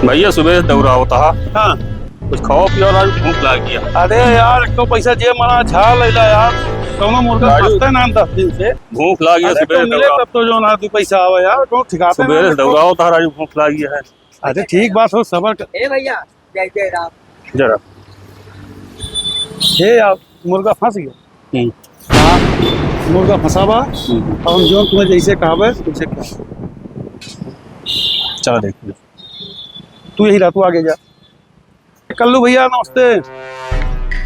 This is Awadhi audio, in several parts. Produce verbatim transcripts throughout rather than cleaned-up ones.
भैया, सुबह से दौड़ा होता है। हाँ। कुछ खाओ पियो, आज भूख लाग गया। अरे यार, एक तो पैसा जेब मना, झाड़ लैला यार, कौनो मुर्गा राजू, फंसते ना दस दिन से। भूख लाग गया, अरे सुबह तो से मिले दौड़ा। तब तो जो ना तू पैसा आवे यार, कौनो ठिकाना सुबह ना से रखो। दौड़ा होता है, राजू, भूख लाग गया है। अरे ठीक बात हो, सबर कर। ए भैया, जय जय राम। जरा। हे यार, मुर्गा फंस गया। हम्म। हाँ, मुर्गा फंसा बा। हम्म। और हम जो तुम्हें जैसे कहबे, वैसे कह। चलो देखिए। तू यही रह, तू आगे जा। कल्लू भैया, नमस्ते।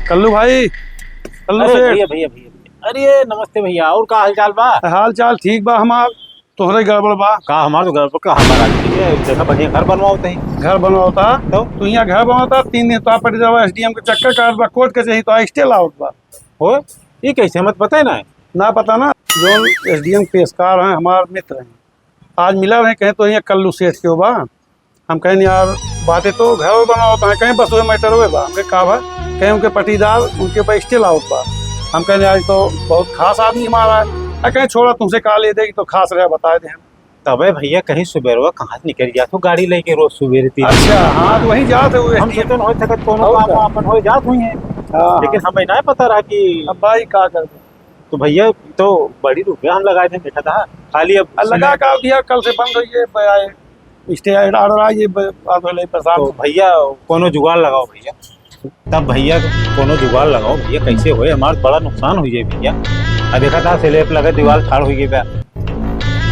कल्लू भाई, कल्लू अरे सेठ। भैया, भैया, भैया, भैया। अरे, नमस्ते भैया, और का हाल चाल बा? हाल चाल ठीक बा हमार। तोहरे गड़बड़ बा। का हमार तो गड़बड़ का, हमार आज ठीक है, देखा बढ़िया घर बनवाओ तही। घर बनवाओ ता? तो? तू यहाँ घर बनवाओ ता, तीन दिन तो आप पटी जावा, एसडीएम के चक्कर काट बा, कोर्ट कचहरी तो स्टे लाउट बा। हो? ई कैसे, मत पता है ना? ना पता ना, जो एसडीएम पेशकार हैं, हमार मित्र हैं, आज मिला रहे, कहे तो यहाँ कल्लू सेठ के बा। हम कहेन, "यार, बातें तो घर में बनावत हैं, कहीं बस वही मैटर हुए बा।" हम कहे, "का बा?" कहीं उनके पटीदार, उनके ऊपर स्टे लाउट बा। हम कहेन, "यार, ये तो बहुत खास आदमी हमारा है।" आ कहीं, "छोड़ा, तुमसे का ले देगी, तो खास रहे, बताए दे हम।" तबे भैया, कहीं सुबेरवा कहाँ से निकल जात हो गाड़ी लेके रोज सुबेरे तीन अच्छा, हाँ, तो वहीं जात है वो हम एसडीएम। सोचन हो सकत कोनो और काम का? आपन हो जात हुई है। हाँ, लेकिन हाँ। हमें ना पता रहा कि अब भाई, का कर दे? तो भैया, तो बड़ी रुपया हम लगाए थे, देखा था, खाली अब अब लगा का भैया, कल से बंद हुई है, ब-, आए, स्टे आए, order आए, ये ब-, बात हो रही, परेशान। तो भैया, कोनो जुगाड़ लगाओ भैया। तब भैया, कोनो जुगाड़ लगाओ भैया, कैसे होए? हमार बड़ा नुकसान हुई है भैया। आ देखा था, स्लैब लगे, दीवार ठाड़ हुई गई बा,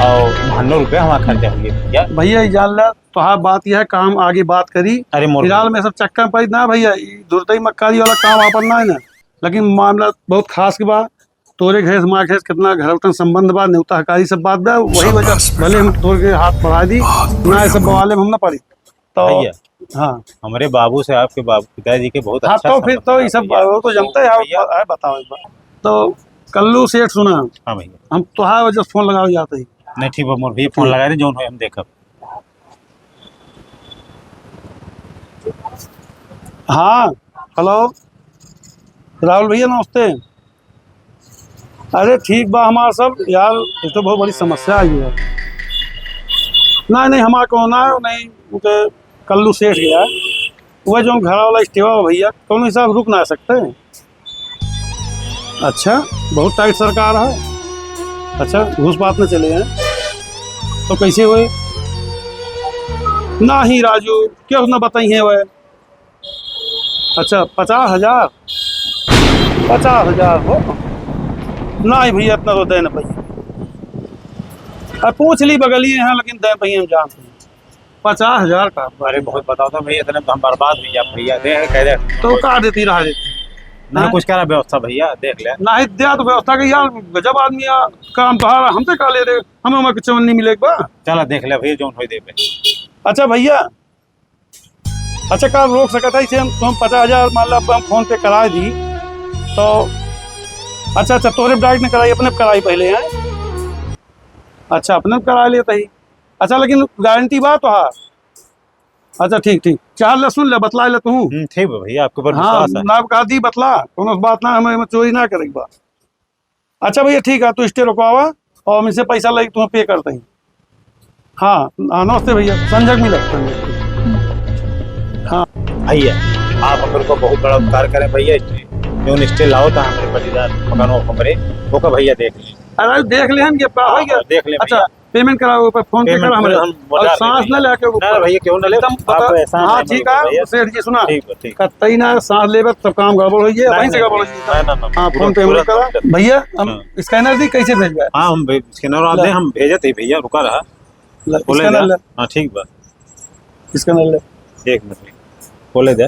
और महन्नो रुपया हमार खर्चा हुई है भैया। भैया, ये जान ला, तो हाँ, बात यह है, काम आगे बात करी। अरे मोर फिलहाल भैया। मैं सब चक्कर में पड़ी ना भैया, ये धुरतई मक्कारी वाला काम आपन ना है ना, लेकिन मामला बहुत खास के बा। तोरे घर से हमारे घर से कितना घरौतन संबंध बा, नेवता हकारी सब बात बा, वही वजह से भले हम तोर के हाथ बढ़ा दी, ना ये सब बवाले में हम ना पड़ी। तो भैया, हाँ। हमरे बाबू से आपके बाबू, पिताजी के बहुत हाँ, अच्छा तो फिर संबंध तो ये रहा सब भैया। वो तो जानते हैं, आप भैया। ब-, है, बताओ एक बार। तो कल्लू सेठ सुना, हाँ भैया। हम तोहार वजह से फोन लगावे जाते ही। नहीं, ठीक बा, मोर भैया फोन ठीक। लगा दे, जौन होए हम देखब। हाँ, हेलो, राहुल भैया नमस्ते। अरे ठीक बा हमार सब, यार, ये तो बहुत बड़ी समस्या आई है। नहीं, नहीं, हमार कौनो ना है, नहीं, उनके कल्लू सेठ गया है। वह जो घर वाला स्टेवा है भैया, कौनो हिसाब रुक ना सकते हैं। अच्छा, बहुत टाइट सरकार है। अच्छा, घूस बात में चले हैं, तो कैसे हुए? ना ही राजू, क्यों ना बताइए वह? अच्छा, पचास हजार? पचास हजार हो? नहीं भैया, इतना तो दे न पाइए। अब पूछ ली बगलिए हैं, लेकिन दे पाइए, हम जानते हैं। पचास हजार का। अरे, बहुत बताओ तो भैया, इतने में तो हम बर्बाद हुई जाब भैया, दे, कह दे। तो का देती, रहा देती? नहीं, हाँ? कुछ करा व्यवस्था भैया, देख ले। नहीं दिया तो व्यवस्था के यार, गजब आदमी यार, काम तो हारा, हमसे का ले रहे, हमें हमारे चवन्नी मिले एक बार। चला देख ले भैया, जौन होई देबे। अच्छा भैया, अच्छा का रोक सकत है इसे हम, तो हम पचास हजार मान लो अब हम फोन पे करा दी, तो अच्छा, अच्छा, तोरे डायरेक्ट ने कराई, अपने कराई पहले हैं। अच्छा, अपने करा लेते ही। अच्छा, लेकिन गारंटी बा तो? हाँ। अच्छा, ठीक, ठीक। चाह ले, सुन ले, बतला ले तू। हम्म, ठीक बा भैया, आपके ऊपर हाँ, विश्वास है। ना कहा दी बतला, कोनो बात ना, हमें, हमें चोरी ना करे के बा। अच्छा भैया, ठीक है, तू स्टे रुकवावा और हम इनसे पैसा लेके तुम्हें पे करते हैं। हाँ, हाँ, नमस्ते भैया, संजय मिला। हाँ। भैया, आप हमरे को बहुत बड़ा उपकार करें भैया, जौन स्टे लाओ था हमरे पटीदार मकानों हमरे, ओका भैया देख ले। अरे देख ले हम, ये का हो गया? हाँ, देख ले अच्छा, भैया। पेमेंट कराओ, ऊपर फोन पे पेमेंट करा हमरे। हम और उधार सांस लेंगे। ना लेके ना, ऊपर। भैया, क्यों ना ले? एकदम आप बता-, एहसान हाँ, है, ठीक है, भैया। सेठ जी, सुना। ठीक है, ठीक। कतई ना सांस लेबे, सब काम गड़बड़ हो गया, नहीं, वहीं से नहीं, गड़बड़ हो नहीं, गया। नहीं, नहीं, नहीं, हाँ, पूरा, फोन पे हम पूरा करा। काम कर। भैया, हम हाँ। स्कैनर दी, कैसे भेजबे? हाँ, हम भे-, स्कैनर आप ला। दे, हम भेजत ही भैया, रुका रहा। ला, बोले स्कैनर दे। ला। हाँ, ठीक बा। स्कैनर ले। एक मिनट, खोले दे।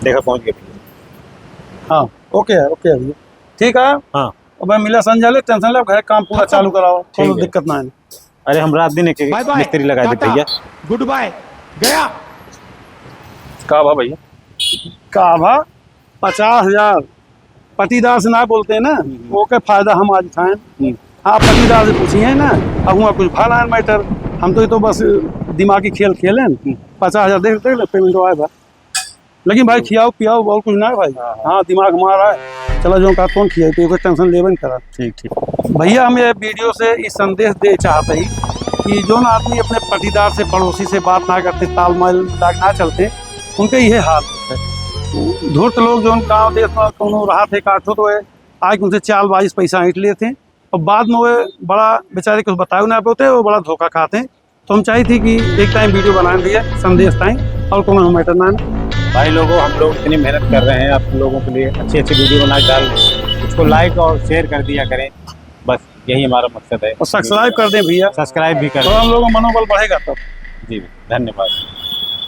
देखा, पहुंच गए भैया। हाँ, ओके है, ओके है भैया। ठीक है। हाँ। अब मैं मिला संजय ले, टेंशन ले, घर काम पूरा खत्म। चालू कराओ, ठीक कोनो है। दिक्कत ना है। अरे, हम रात दिन एक, एक बाय बाय, मिस्त्री लगा दे टाटा, भैया। गुड बाय, गया। का भा भैया? का भा? पचास हजार पटीदार से ना बोलते हैं ना, हम्म। ओके फायदा हम आज उठाएं। हम्म। आप पटीदार से पूछिए ना, अब हुआ कुछ भा ना मैटर, हम तो ये तो बस दिमागी खेल खेलें। हम्म। पचास हजार देख, देख ले, payment आए बा। लेकिन भाई, खियाओ पियाओ, और कुछ ना है भाई। हाँ, हाँ। हाँ, दिमाग हमारा है, चला जो का कौन खियाए, तो कोई tension लेवे नहीं करा। ठीक, ठीक। भैया, हम ये video से ई संदेश दे चाहत ही कि जौन आदमी अपने पटीदार से, पड़ोसी से बात ना करते, तालमेल मिला के ना चलते, उनके इहे हाल है। धूर्त लोग जौन गाँव देश में कौनो रहत है, काठो तो है, आके उनसे चालबाजी से पैसा ऐंठ लेते हैं और बाद में वो बड़ा बेचारे कुछ बताए ना पाते, वो बड़ा धोखा खाते हैं। तो हम चाही थी कि एक time video बनाए भैया, संदेश ताई, और कौनो matter ना है। भाई लोगों, हम लोग इतनी मेहनत कर रहे हैं आप लोगों के लिए, अच्छी अच्छी video बना के डाल, उसको like और share कर दिया करें, बस यही हमारा मकसद है। और subscribe कर दें भैया। Subscribe भी कर तो दें। हम लोगों का मनोबल बढ़ेगा तब। जी, धन्यवाद।